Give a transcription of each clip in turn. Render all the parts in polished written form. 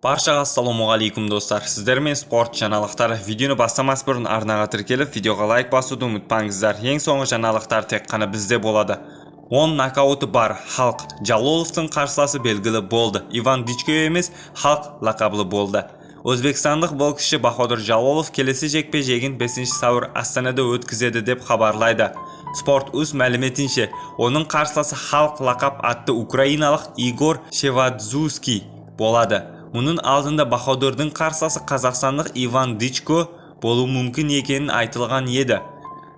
Баршаға ассалаумағалейкум, достар! Сіздермен спорт жаңалықтары. Видеоны бастамас бұрын арнаға тіркеліп, видеоға лайк басуды ұмытпаңыздар. Ең соңғы жаңалықтар тек қана бізде болады. 10 нокауты бар Халк Жалоловтың қарсыласы белгілі болды. Иван Дичко емес, Халк лақабы болды. Өзбекстандық боксшы Баходир Жалолов келесі жекпе-жегін 5 сәуір Астанада өткізеді деп хабарлайды. Спорт Уз мәліметінше, оның қарсыласы Халк лақап атты украиналық Игор Шевадзуский болады. Мұның алдында Баходирдің қарсыласы қазақстандық Иван Дичко болуы мүмкін екенін айтылған еді.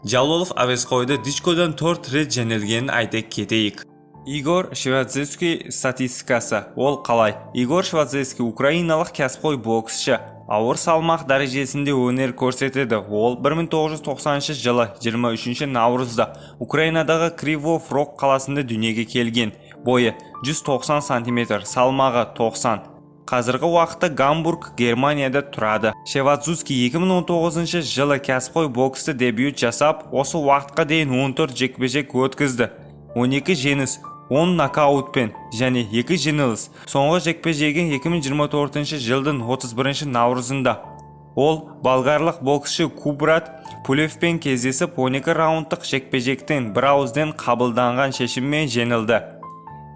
Жалолов әуесқойда Дичкодан 4 рет жеңілгенін айта кетейік. Игор Шевадзуский статистикасы. Ол қалай? Игор Шевадзуский украиналық кәсіпқой боксшы. Ауыр салмақ дәрежесінде өнер көрсетеді. Ол 1990 жылы 23 наурызда Украинадағы Кривой Рог қаласында дүниеге келген. Бойы 190 см, салмағы 90. Қазіргі уақытта Гамбург, Германияда тұрады. Шевадзуский 2019 жылы кәсіпқой бокста дебют жасап, осы уақытқа дейін 14 жекпе-жек өткізді. 12 жеңіс, 10 нокаутпен және 2 жеңіліс. Соңғы жекпе-жегі 2024 жылдың 31 наурызында. Ол болгарлық боксшы Кубрат Пулевпен кездесіп, 12 раундтық жекпе-жектен бір ауыздан қабылданған шешіммен жеңілді.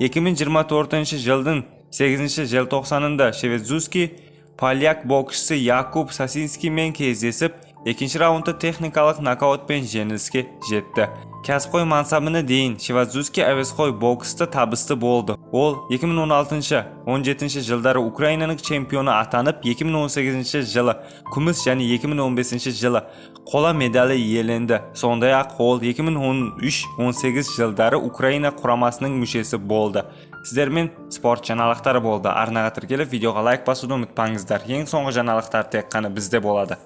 2024 жылдың 8 желтоқсанында Шевадзуский поляк боксшысы Якуб Сасинскиймен кездесіп, екінші раундта техникалық нокаутпен жеңіліске жетті. Кәсіпқой мансабына дейін Шевадзуский әуесқой бокста табысты болды. Ол 2016-17 жылдары Украинаның чемпионы атанып, 2018 жылы күміс және 2015 жылы қола медалі иеленді. Сондай-ақ ол 2013-18 жылдары Украина құрамасының мүшесі болды. Сіздермен спорт жаңалықтары болды. Арнаға тіркеліп, видеоға лайк басуды ұмытпаңыздар. Ең соңғы жаңалықтар тек қана бізде болады.